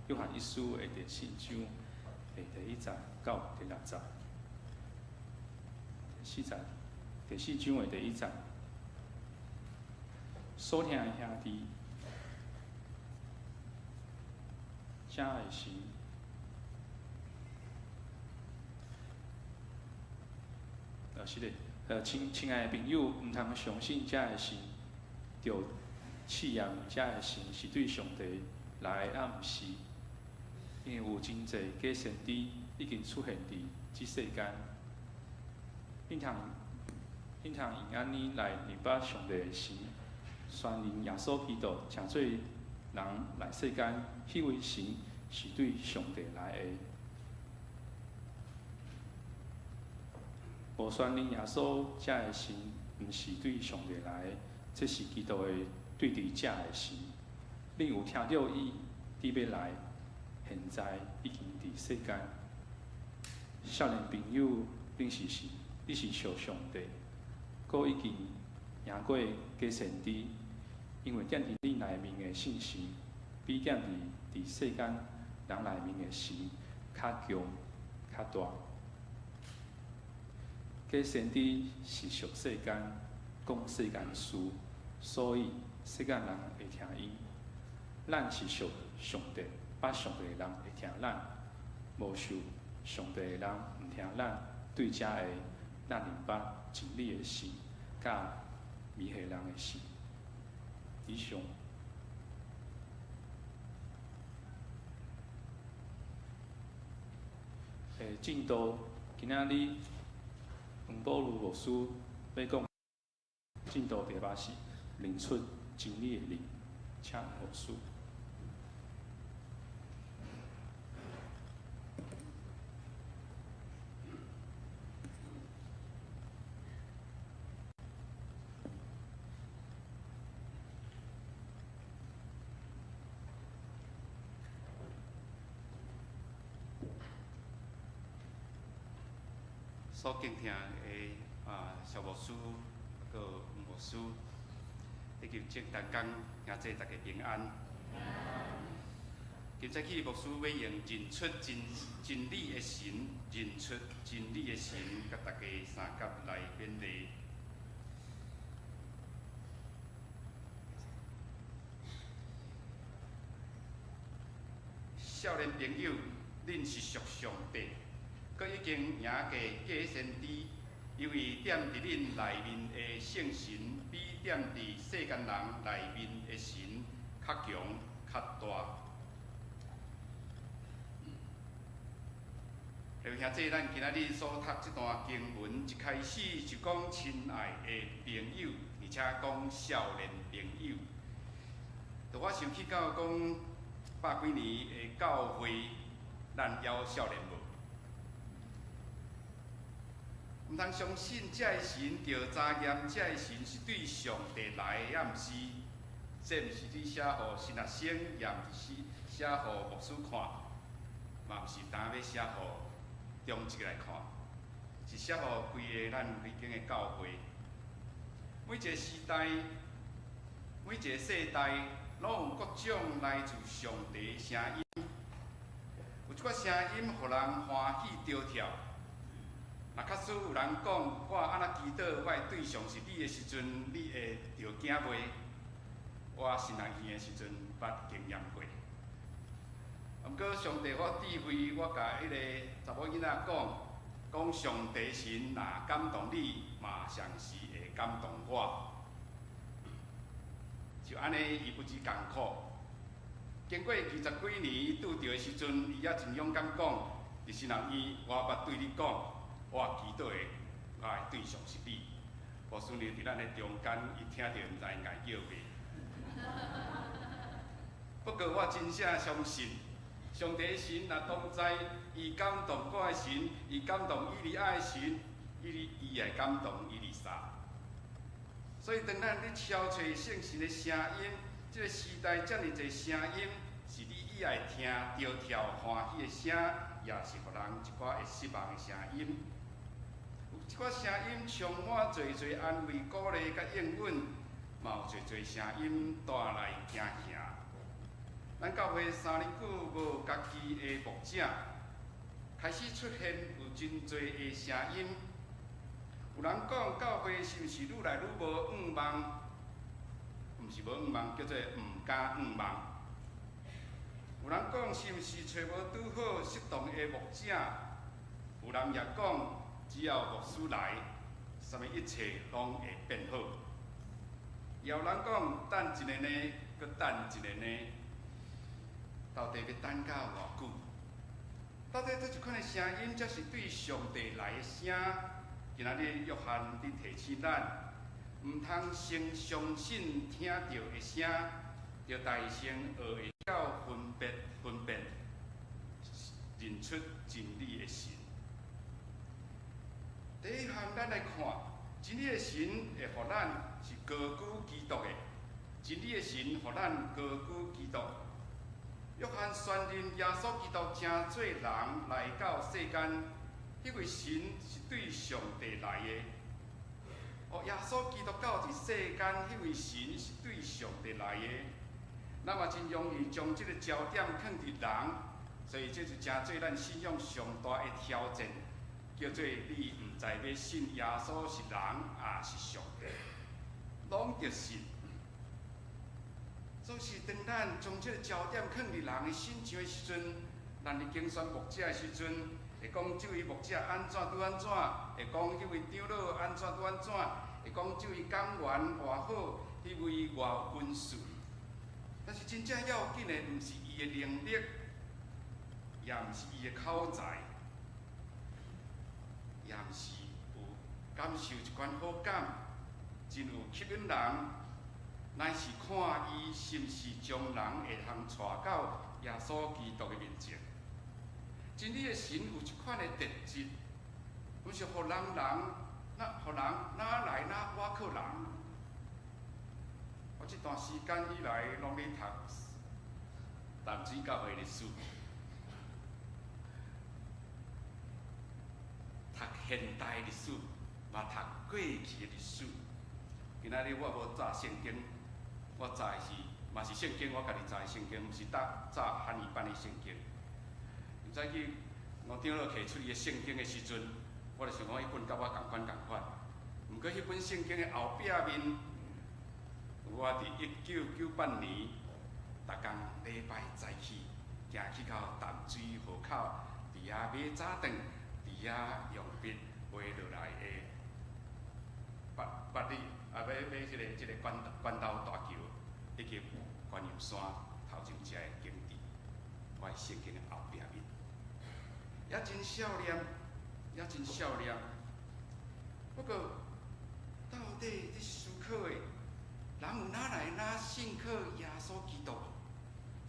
約翰一書的第四章的第一節到第六節。第四節，第四章的第一節，所疼的兄弟，這个神，是的，親愛的朋友，毋通相信這个神，著試驗這个神是對上帝來的，抑毋是？因為有真濟假先知已經出現佇這世間。恁通用按呢來認捌上帝的神，宣認耶穌基督成做人來世間，彼位神是對上帝來的。無宣認耶穌這个神，毋是對上帝來的，這是基督的對敵者的神。恁有聽著伊佇欲來，現在已經佇世間。少年朋友，恁是是，你是屬上帝，閣已經贏過假先知，因為踮佇恁內面的聖神，比踮佇世間人內面的神較強、較大。假先知是屬世間，講世間事，所以世間人會聽𪜶。咱是屬上帝，捌上帝的人會聽咱；無屬上帝的人毋聽咱。對這个，咱明白真理的神，佮迷惑人的神。以上。進度，今仔日黃寶如牧師欲講進度題目是認出真理的靈，請牧師。所敬聽的蕭牧師、閣黃牧師，以及鄭同工兄弟，大家平安。今早起牧師欲用認出真理的神，認出真理的神，佮大家相佮來勉勵。少年朋友，恁是屬上帝，閣已經贏過假先知，因為踮佇恁內面的聖神，比踮佇世間人內面的神較強、較大。各位兄弟，咱今仔日所讀這段經文，一開始就講親愛的朋友，而且講少年朋友。就我想起到講，百幾年的教會，咱猶少年無？毋通相信這个神，著查驗這個神是對上帝來的，抑毋是？這毋是你寫予新學生，也毋是寫予牧師看，嘛毋是單欲寫予長執來看，是寫予規個咱規間的教會。每一個時代，每一個世代，攏有各種來自上帝的聲音。有一寡聲音，予人歡喜著跳。若假使有人講我按怎祈禱，我的對象是你的時陣，你會著驚袂？我神學院的時陣捌經驗過。毋過上帝予我智慧，我共彼個查某囡仔講，講上帝神若感動你，嘛同時會感動我。就按呢，伊不止艱苦。經過二十幾年拄著的時陣，伊猶真勇敢講，佇神學院，我捌對你講。我祈禱的，我的對象是你。牧師娘佇咱的中間，伊聽著毋知應該叫袂。不過我真正相信，上帝神若同在，伊感動我的神，伊感動以利亞的神，伊也會感動以利沙。所以當咱咧敲揣聖神的聲音，這個時代遮爾濟聲音，是你喜愛聽、著跳、歡喜的聲，抑是予人一寡會失望的聲音。有一寡聲音充滿濟濟安慰、鼓勵佮應允，嘛有濟濟聲音帶來驚嚇。咱教會會3年久無家己的牧者，開始出現有真濟的聲音。有人講教會是毋是愈來愈無向望？毋是無向望，叫做毋敢向望。有人講是毋是揣無拄好適當的牧者？有人也講，只要牧師來，啥物一切攏會變好。也有人講，等一年呢，閣等一年呢，到底欲等到偌久？到底佗一款的聲音，才是對上帝來的聲？今仔日約翰佇提醒咱，毋通先相信聽著的聲，著大聲學會曉分別分辨，認出真理的神。第一項，咱來看真理的神會予咱是高舉基督的，真理的神予咱高舉基督。約翰宣認耶穌基督成做人來到世間，彼位神是對上帝來的。哦，耶穌基督到佇世間，彼位神是對上帝來的。咱嘛真容易將這個焦點放佇人，所以這就成做咱信仰上大的挑戰，叫做你毋知欲信耶穌是人抑是上帝，攏著信。總是當咱將這個焦點放佇人的身上的時陣，咱佇揀選牧者的時陣，會講這位牧者按怎拄按怎，會講彼位長老按怎拄按怎，會講這位講員偌好，彼位偌溫順。但是真正要緊的，毋是伊的能力，也毋是伊的口才，也毋是有感受一款好感，真有吸引人，乃是看伊是毋是將人會通帶到耶穌基督的面前。真理的神有一款的特質，毋是予人人，那予人哪來哪倚靠人。我這段時間以來，攏咧讀淡水教會歷史，讀現代歷史，嘛讀過去的歷史。今仔日我無紮聖經，我紮的是嘛是聖經，我家己紮的聖經，毋是紮漢語版的聖經。毋知去吳長老提出伊的聖經的時陣，我就想講彼本佮我仝款仝款。毋過彼本聖經的後壁面，我佇1998年，逐工禮拜早起，行去到淡水河口，佇遐買早頓，佇遐用筆畫落來的八里啊，買買這個關渡大橋以及觀音山頭前遮的景致，我的聖經的後壁面，也真少年，也真少年。不過，到底你思考的，人有哪來哪信靠耶穌基督？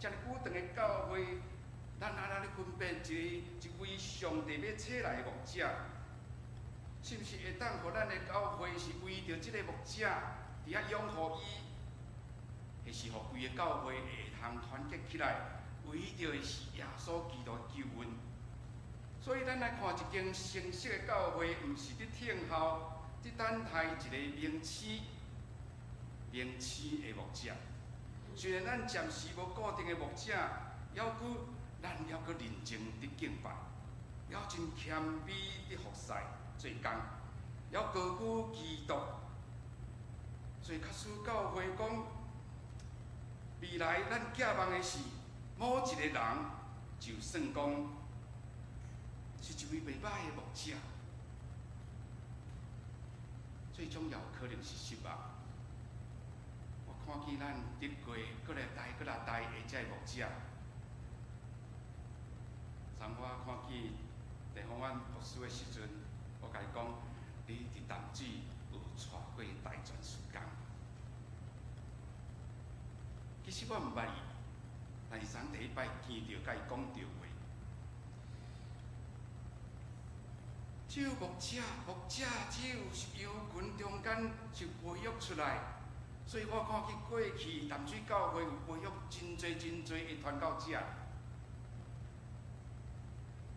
遮爾久長的教會，咱哪來咧分辨一位上帝欲差來的牧者？是毋是會當予咱的教會是為著這個牧者佇遐擁護伊，抑是予規个教會會通團結起來，為著的是耶穌基督的救恩？所以咱來看一間成熟的教會，毋是佇等候、佇等待一個名師、名師的牧者。雖然咱暫時無固定的牧者，猶閣咱猶閣認真佇敬拜，猶真謙卑佇服侍做工，猶高舉基督。所以，假使教會講未來咱寄望的是某一個人，就算講是一位袂䆀的牧者，最終也有可能是失望。我看見咱得過閣來代、閣來代的這个牧者，昨我看見地方阮牧師的時陣，我共伊講，你佇淡水有帶過大專事工。其實我毋捌伊，但是昨第一擺見著，共伊講著話。只有牧者，牧者只有是羊群中間是培育出來，所以我看見過去淡水教會有培育真濟真濟的傳教者。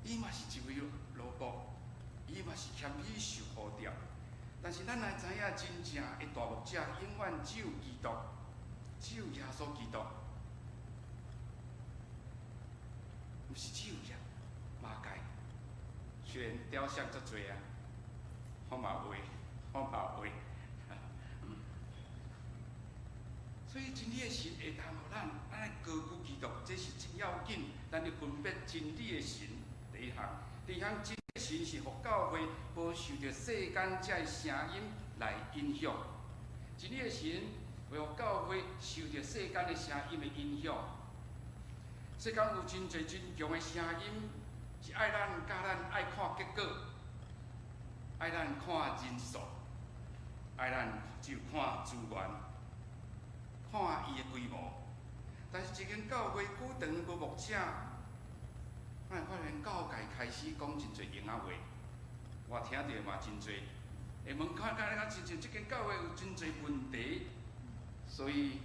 伊嘛是一位奴僕，伊嘛是謙虛受呼召，但是咱來知影，真正的大牧者永遠只有基督，只有耶穌基督。毋是只有遐馬偕，雖然雕像足濟啊，我嘛畫，我嘛畫。所以真理的神會當予咱按呢高舉基督，這是真要緊。咱咧分別真理的神，第一項，第二項，真理的神是予教會無受著世間這个聲音來影響。真理的神袂予教會受著世間的聲音的影響。世間有真濟真強的聲音，是愛咱教咱愛看結果，愛咱看人數，愛咱只有看資源，看伊的規模。但是，一間教會久長無牧者，我會發現教界開始講真濟閒仔話，我聽著嘛真濟。會問看看看，親像這間教會有真濟問題，所以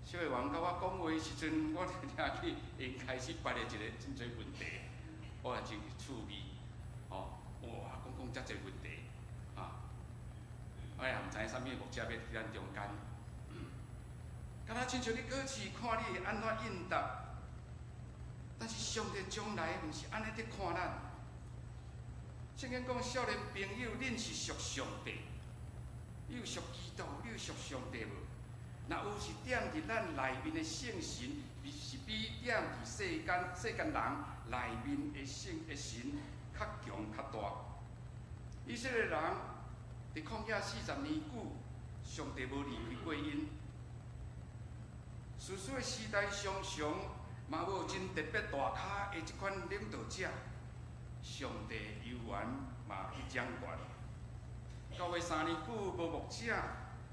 小會員佮我講話的時陣，我就聽去𪜶開始掰了一个真濟問題，我也真趣味，吼，哇，講講遮濟問題，啊，我也毋知影啥物牧者欲佇咱中間。敢若親像你考試，看你會按怎應答，但是上帝將來毋是按呢佇看咱。聖經講，少年朋友，恁是屬上帝，你有屬基督，你有屬上帝無？若有是踮佇咱內面的聖神，是比踮佇世間人內面的聖的神較強較大。以色列人佇曠野40年久，上帝無離開過𪜶。士師的時代常常嘛無真特別大咖的這款領導者，上帝猶原嘛去掌權。教會3年久無牧者，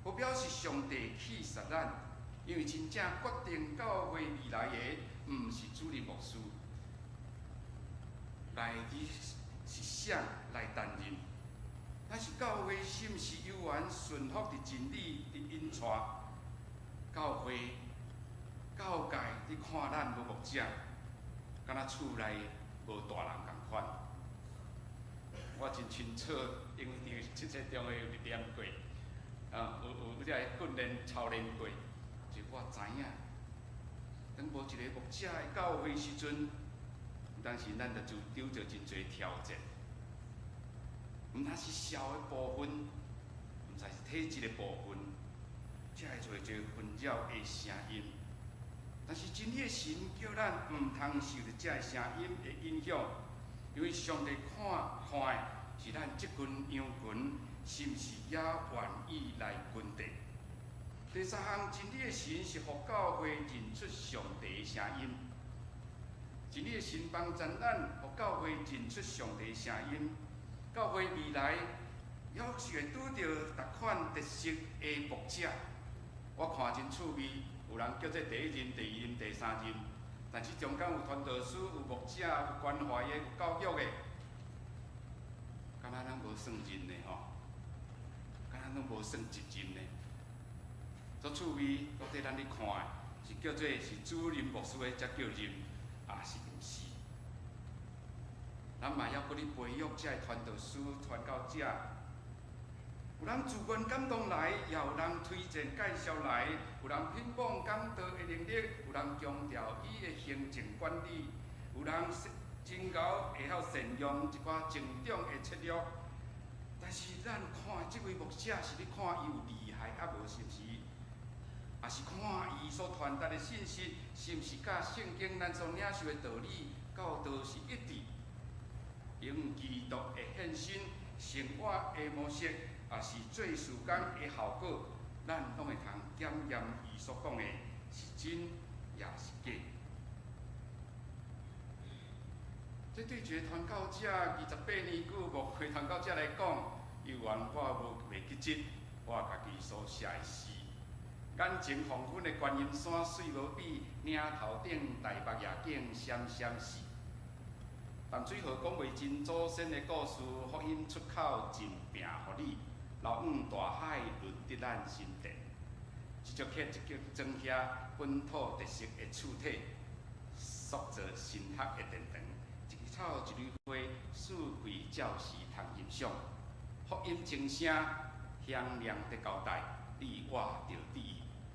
無表示上帝棄殺咱，因為真正決定教會未來的，毋是主任牧師，來佇是誰來擔任？但是教會是毋是猶原順服佇真理佇引帶？教會教界佇看咱無牧者，敢若厝內無大人仝款。我真清楚，因為佇七七中的有歷練過，啊，有這个訓練操練過，就我知影，當無一个牧者的教會時陣，當時咱就拄著真濟挑戰。毋但是痟的部分，毋但是體質的部分，才會做一個紛擾的聲音。但是真理的神叫咱毋通受著這个聲音的影響，因為上帝看看的是咱這群羊群是毋是也願意來跟綴。第三項，真理的神是予教會認出上帝的聲音。真理的神幫助咱，予教會認出上帝的聲音。教會未來猶是會拄著逐款特色的牧者。我看真趣味，有人叫做第一任、第二任、第三任，但是中間有傳道師、有牧者、有關懷的、有教育的，敢若攏無算任的吼，敢若攏無算一任的。足趣味，到底咱咧看的是叫做是主任牧師的才叫任，抑是毋是？咱嘛猶閣咧培育這个傳道師、傳教者。有人自願感動來，也有人推薦介紹來，有人品榜講道的能力，有人強調伊的行政管理，有人真𠢕會曉善用一寡成長的策略。但是咱看這位牧者是咧看伊有厲害抑無，是毋是？抑是看伊所傳達的信息，是毋是佮聖經咱所領受的道理教導是一致？用基督的獻身、生活的模式，抑是做事工的效果，咱攏會通檢驗伊所講的是真抑是假。這對一个傳教者28年久牧會傳教者來講，猶原我無袂記得我家己所寫的詩。眼前黃昏的觀音山水無比，嶺頭頂台北夜景閃閃爍。淡水河講袂盡祖先的故事，福音出口盡拚予你，流往大海潤得咱心田。這隻曲這叫庄遐本土特色的厝體，塑造神學的殿堂。一枝草，一縷花，四季照時通欣賞。福音鐘聲響亮的交代，你我著佇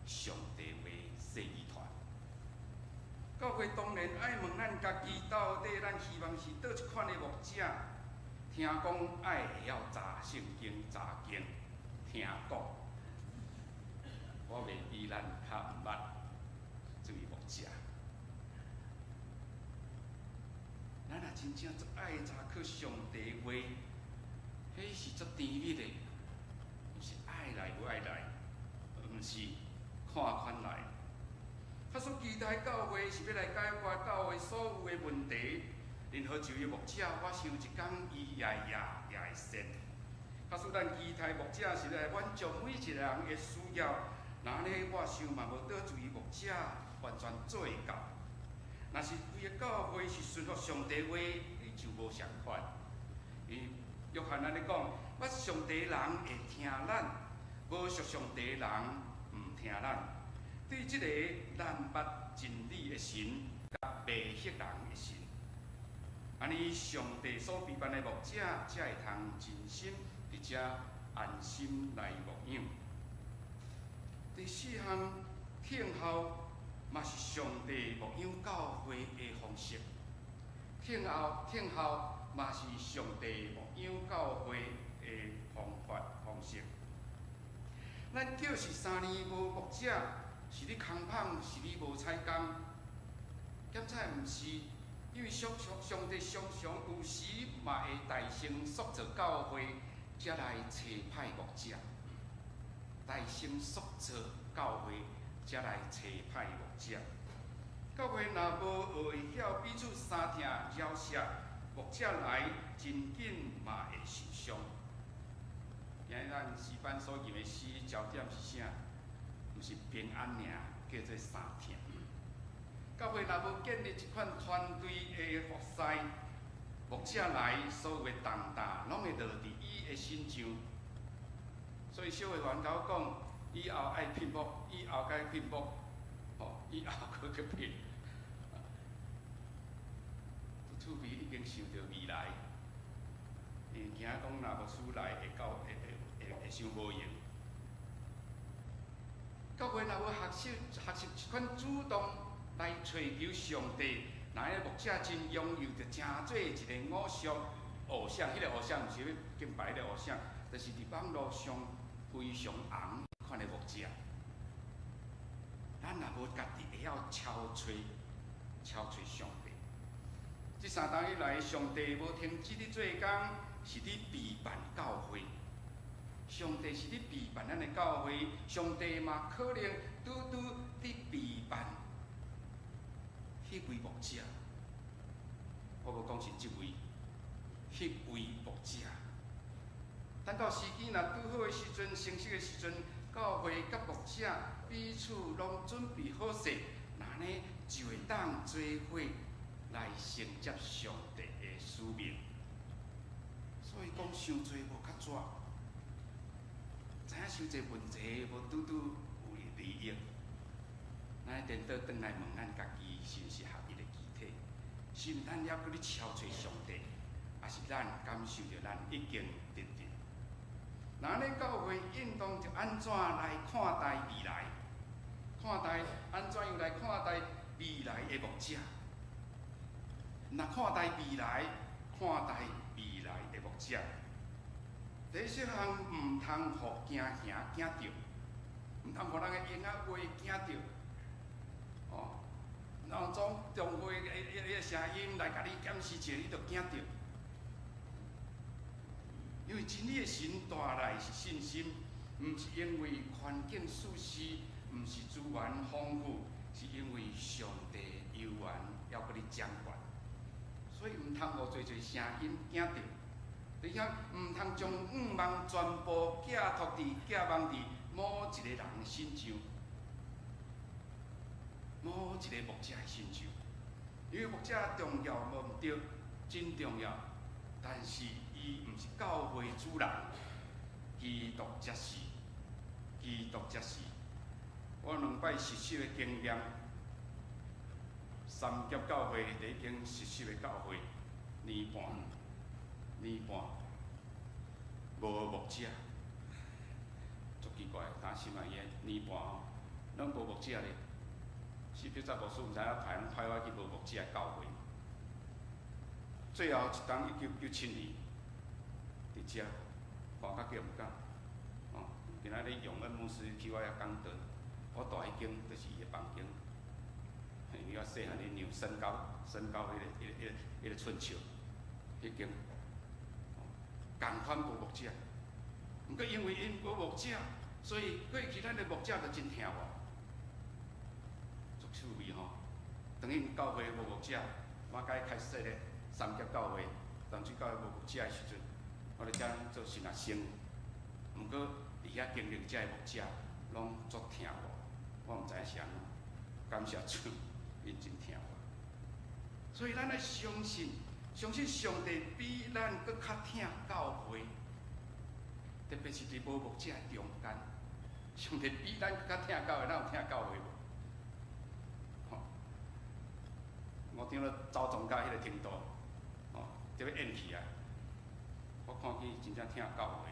上帝話細語團。教會當然愛問咱家己，到底咱希望是佗一款的牧者？聽講愛會曉查聖經、查經，聽講，我袂比咱較毋捌這位牧者。咱若真正足愛查考上帝話，彼是足甜蜜的，毋是愛來無愛來，毋是看款來。假使期待教會是欲來解決教會所有的問題，任何一位牧者，我想一工伊也會也會散。假使咱期待牧者是來滿足每一個人的需要，那按呢我想嘛無佗一位牧者完全做會到。若是規个教會是順服上帝話，就無相款。因為約翰按呢講，捌上帝人會聽咱，無屬上帝人毋聽咱。對這個咱捌真理的神，佮迷惑人的神，按呢上帝所備辦的牧者，才會通盡心佇遮安心來牧養。第四項，聽候嘛是上帝牧養教會的方式。聽候，聽候嘛是上帝牧養教會的方法方式。咱叫是3年無牧者，是咧空麭，是咧無采工？檢采毋是，因為上帝常常有時嘛會代先塑造教會，才來差派牧者。代先塑造教會，才來差派牧者。教會若無學會曉彼此相疼饒恕，牧者來真緊嘛會受傷。今日咱詩班所吟的詩焦點是啥？毋是平安爾，叫做相疼。教會若無建立一款團隊的服侍，牧者來所有的重擔攏會落佇伊的身上。所以小會員共我講，以後愛聘牧，以後該聘牧，吼，以後閣去聘。厝邊已經想著未來，因為驚講若牧師來會到會會會會傷無閒。教會若無學習這款主動來揣求上帝，若彼牧者真擁有著誠做一个偶像，偶像，彼个偶像毋是欲敬拜彼个偶像，就是佇網路上非常紅款的牧者。咱若無家己會曉敲揣、敲揣上帝，這3冬以來，上帝無停止佇做工，是佇備辦教會。上帝是佇備辦咱的教會，上帝嘛可能拄拄佇備辦彼位牧者。我無講是這位，彼位牧者。等到時機若拄好的時陣，成熟的時陣，教會佮牧者彼此攏準備好勢，那按呢就會當做伙來承接上帝的使命。所以講傷濟無較紙。知影傷濟問題無拄拄有利益，咱顛倒轉來問咱家己，是毋是合一的肢體？是毋咱猶閣咧敲揣上帝，抑是咱感受著咱已經得著？那按呢教會應當就按怎來看待未來？看待按怎樣來看待未來的牧者？若看待未來，看待未來的牧者。第一項毋通予驚嚇驚著，毋通予人的閒仔話驚著。哦，然後總總會的的聲音來共你檢視一下，你就驚著。因為真理的神帶來是信心，毋是因為環境舒適，毋是資源豐富，是因為上帝猶原猶閣咧掌權，所以毋通予濟濟聲音驚著。而且毋通將願望全部寄託佇寄望佇某一個人的身上，某一個牧者的身上。因為牧者重要無毋對，真重要，但是伊毋是教會主人，基督才是，基督才是。我兩擺實習的經驗，三峽教會第一間實習的教會，年半，年半，無牧者，足奇怪，擔心啊伊年半吼，攏無牧者咧，是表在牧師毋知影派攏派我去無牧者的教會。最後一冬1997年，佇遮看較叫毋敢。哦，今仔日永恩牧師去我遐講道，我蹛彼間就是伊的房間。因為我細漢咧量身高，身高彼個寸尺，彼間，仝款無牧者。毋過因為𪜶無牧者，所以過去咱的牧者就真疼我，足趣味吼。當𪜶教會無牧者，我共伊開設咧三峽教會、淡水教會無牧者的時陣，我佇遮做神學生。毋過佇遐經歷遮的牧者，攏足疼我，我毋知影是按怎，感謝主，𪜶真疼我。所以咱愛相信，相信上帝比咱閣較疼教會，特別是佇無牧者的中間，上帝比咱閣較疼教會，咱有疼教會無？吼，我長老走總到彼個程度，吼，就欲厭去啊！我看見真正疼教會，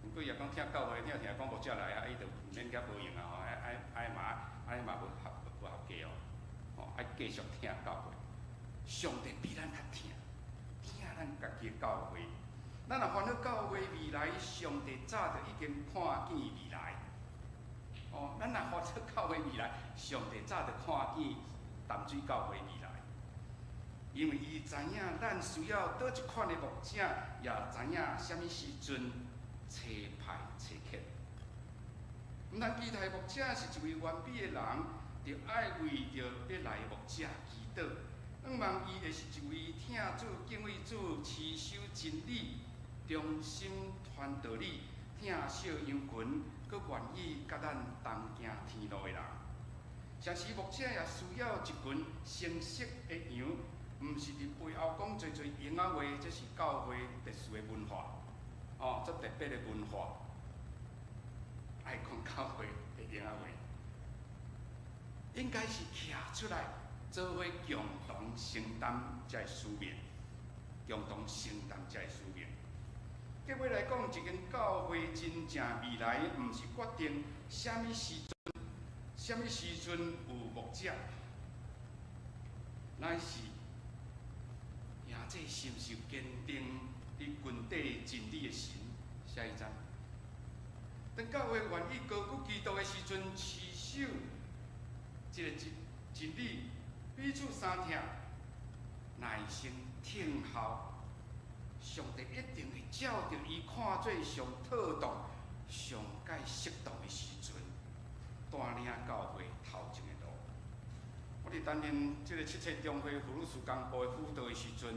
毋過伊若講疼教會，疼疼講牧者來啊，伊就毋免遐無用啊！吼，愛愛愛嘛愛嘛無合格哦，吼，愛繼續疼教會。上帝比咱較疼，疼咱家己的教會。咱若煩惱教會未來，上帝早就已經看見未來。哦，咱若煩惱教會未來，上帝早就看見淡水教會未來。因為伊知影咱需要佗一款的牧者，也知影啥物時陣差派差遣。毋通期待牧者是一位完美的人，就愛為著欲來的牧者祈禱。向望伊會是一位疼主、敬畏主、持守真理、忠心傳道理、疼惜羊群，閣願意佮咱同行天路的人。同時牧者也需要一群誠實的羊，毋是佇背後講濟濟閒仔話，這是教會特殊的文化，哦，足特別的文化。愛講教會的閒仔話，應該是徛出來做伙共同承擔這个使命，共同承擔這个使命。結尾來講，一間教會真正未來，毋是決定啥物時陣，啥物時陣有牧者，乃是兄弟是毋是堅定佇根底真理的神？下一張。當教會願意高舉基督的時陣，持守這个真理，彼此相疼，耐心聽候，上帝一定會照著伊看做上妥當、上蓋適當的時陣，帶領教會頭前的路。我佇擔任這个七冊中會婦女事工部的輔導的時陣，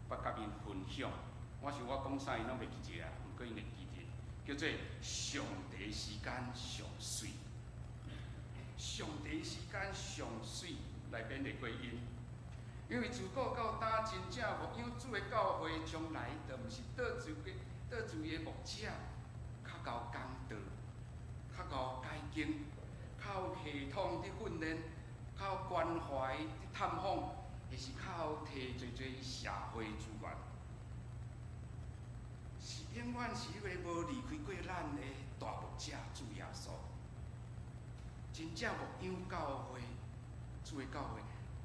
捌共𪜶分享。我想我講啥，𪜶攏袂記得啊，毋過𪜶會記得，叫做上帝時間上媠。上帝時間上媠來勉勵過𪜶，因為自古到今，真正牧養主的教會，從來就毋是倒一位的牧者，較𠢕講道，較𠢕解經，較有系統佇訓練，較有關懷佇探訪，抑是較有提濟濟社會資源，是永遠是彼個無離開過咱的大牧者主耶穌。真正牧養教會，主的教會，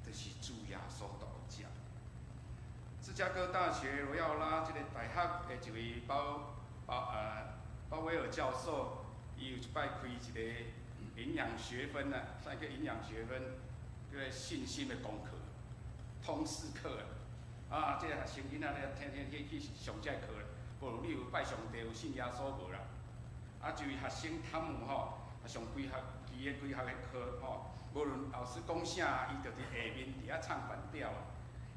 就是主耶穌大牧者。芝加哥大學羅耀拉這個大學的一位鮑威爾教授，伊有一擺開一個營養學分啊，啥叫營養學分？叫做信心的功課，通識課啊。啊，這個學生囡仔咧，天天去上這課，無論你有拜上帝、有信耶穌無啦。啊，一位學生湯姆吼，上規學期的規學的課吼，無論老師講啥，伊就佇下面佇遐唱反調，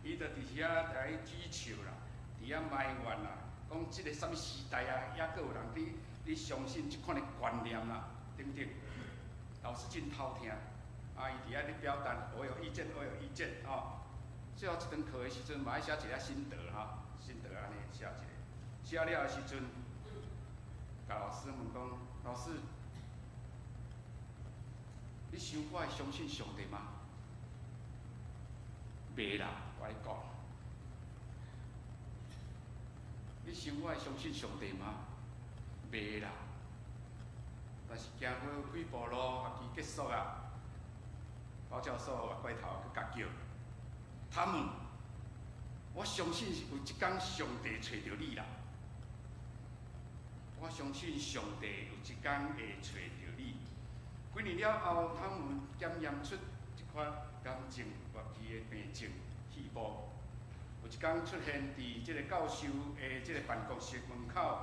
伊就佇遐來舉手啦，佇遐埋怨啦，講這個啥物時代啊，猶閣有人佇相信這款的觀念啦，等等。老師真頭疼，啊，伊佇遐咧表達，我有意見，我有意見，吼。最後一堂課的時陣，嘛愛寫一個心得吼，心得按呢寫一个，寫了的時陣，共老師問講，老師，你想我會相信上帝嗎？袂啦，我來講。你想我會相信上帝嗎？袂啦。但是行過幾步路，學期結束啊，高教授回頭閣共叫，他們，我相信有一工上帝揣著你啦。我相信上帝有一工會揣著你。幾年了後，他們檢驗出這款癌症末期的病症細胞。有一工出現佇這個教授的這個辦公室門口，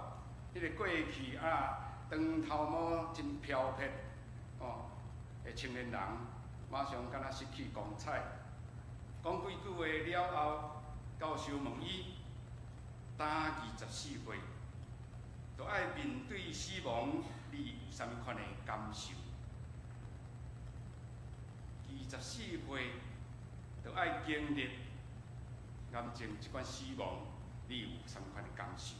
彼個過去啊，長頭毛真飄撇，哦，的青年人，馬上敢若失去光彩。講幾句話了後，教授問伊：今24歲，就愛面對死亡，你有啥物款的感受？24歲，就愛經歷癌症這款死亡，你有啥物款的感受？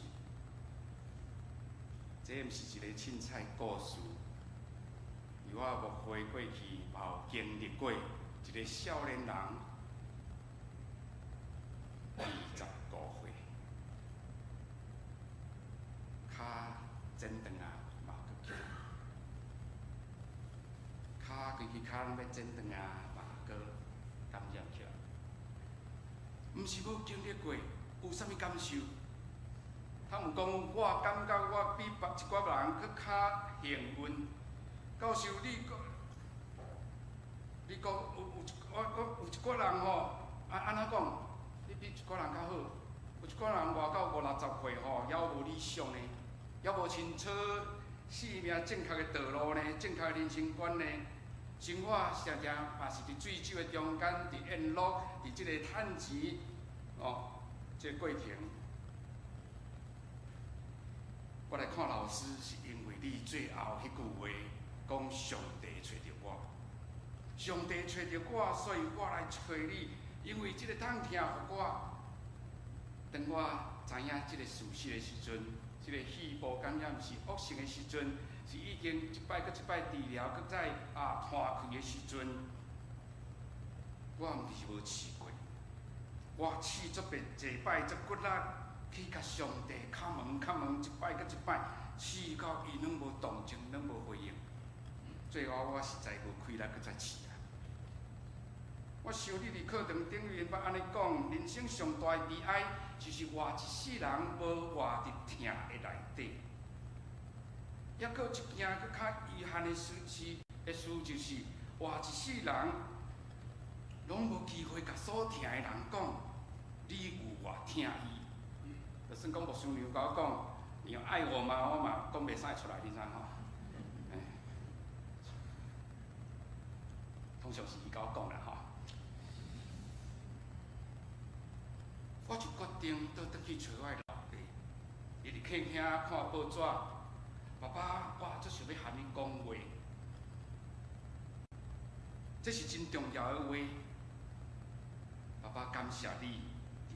這毋是一個凊彩故事，而我牧會過去嘛有經歷過一個少年人25歲，跤剪長啊，嘛閣去，跤規支跤攏欲剪長啊，嘛閣感染起來。毋是無經歷過，有啥物感受？他們講，我感覺我比別一寡人閣較幸運。教授，你講，你講有有一我我有一寡人吼，啊按怎講？你比一寡人較好。有一寡人活到五六十歲吼，猶無理想呢，猶無清楚生命正確的道路呢，正確的人生觀呢。生活常常嘛是佇醉酒的中間，佇宴樂，佇這個趁錢，哦，這個過程。我來看老師，是因為你最後彼句話講上帝揣著我，上帝揣著我，所以我來揣你，因為這個痛疼予我。當我知影這個事實的時陣，這個細胞感染是惡性的時陣，是已經一擺閣一擺治療，閣再啊斷開的時陣，我毋是無試過，我試足遍濟擺足骨力。去共上帝敲門敲門，一擺閣一擺，試到伊攏無動靜，攏無回應。最後我實在無氣力閣再試啊！我想你佇課堂頂面捌按呢講，人生上大的悲哀，就是活一世人無活佇疼的內底。抑閣有一件閣較遺憾的事是，的事就是，活一世人，攏無機會共所疼的人講，你有偌疼伊。就算講牧師娘共我講，你有愛我嗎？我嘛講袂使出來，你知吼？欸，通常是伊共我講啦吼。我就決定倒轉去揣我的老爸，伊佇客廳看報紙。爸爸，我足想欲和你講話，這是真重要的話。爸爸，感謝你。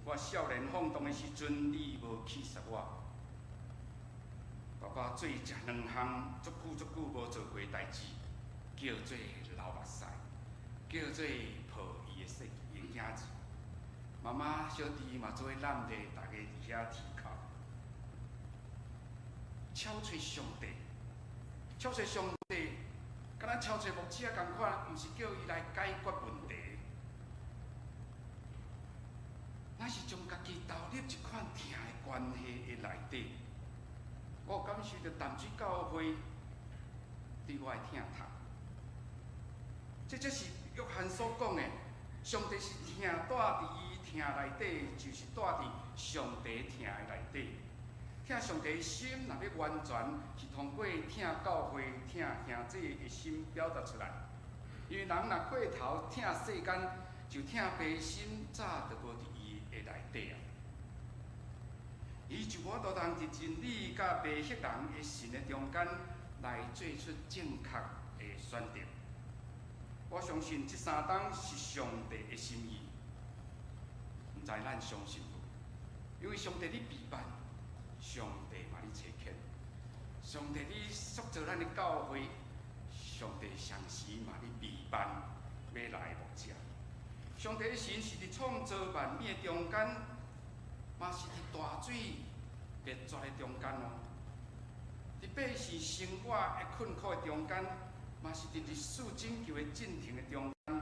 我少年放蕩的時陣，你無棄殺我。爸爸做這兩項足久足久無做過的代誌，叫做流目屎，叫做抱伊的細伊的囝子。媽媽小弟嘛做伙攬著，逐家佇遐啼哭。敲揣上帝，敲揣上帝，敢若敲揣牧者仝款，毋是叫伊來解決問題。乃是將家己投入這款疼的關係的內底，我感受著淡水教會對我的疼痛。這才是約翰所講的，上帝是疼蹛佇伊疼內底，就是蹛佇上帝疼的內底。疼上帝的心若欲完全，是通過疼教會、疼兄弟的心表達出來。因為人若過頭疼世間，就疼爸心早就無佇伊的內底啊！伊就無法度通佇真理佮迷惑人的神的中間來做出正確的選擇。我相信這三冬是上帝的心意，毋知咱相信無？因為上帝咧備辦，上帝嘛咧差遣，上帝咧塑造咱的教會，上帝同時嘛咧備辦欲來的牧者。上帝的神是佇創造萬物的中間，嘛是佇大水滅絕的中間哦。佇百姓生活的困苦的中間，嘛是佇歷史拯救的進程的中間，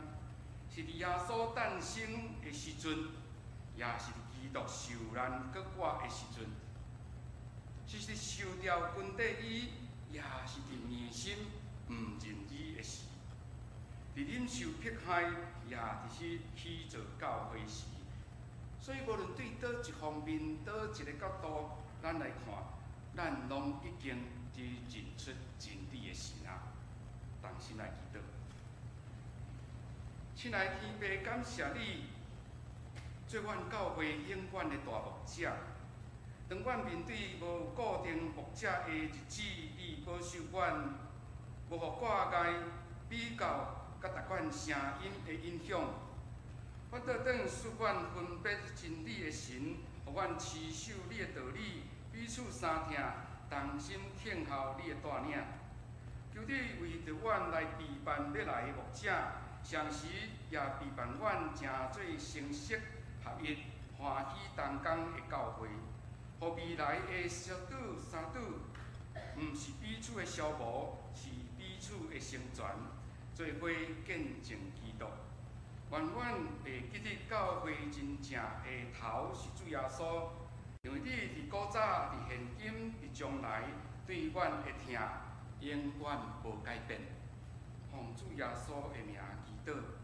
耶穌誕生的時陣，也是佇基督受難復活的時陣，是佇受掉軍隊衣，也是佇硬心毋認伊的時，佇忍受迫害，也佇是起造教會時。所以無論對佗一方面、佗一个角度，咱來看，咱攏已經佇認出真理的神啊！同心來祈禱。親愛天父，感謝你做阮教會永遠的大牧者。當阮面對無固定牧者的日子，你保守阮，無予掛礙、比較佮逐款聲音的影響。反倒轉賜阮分別真理的神，予阮持守你的道理，彼此相疼，同心聽候你的帶領。求你為著阮來備辦欲來的牧者，同時也備辦阮成做成熟合一、歡喜同工的教會，予未來的小組、三組，毋是彼此的消磨，是彼此的成全，做伙見證基督。願阮會記得教會真正的頭是主耶穌，因為你佇古早、佇現今、佇將來對阮的疼永遠無改變。奉主耶穌的名祈禱。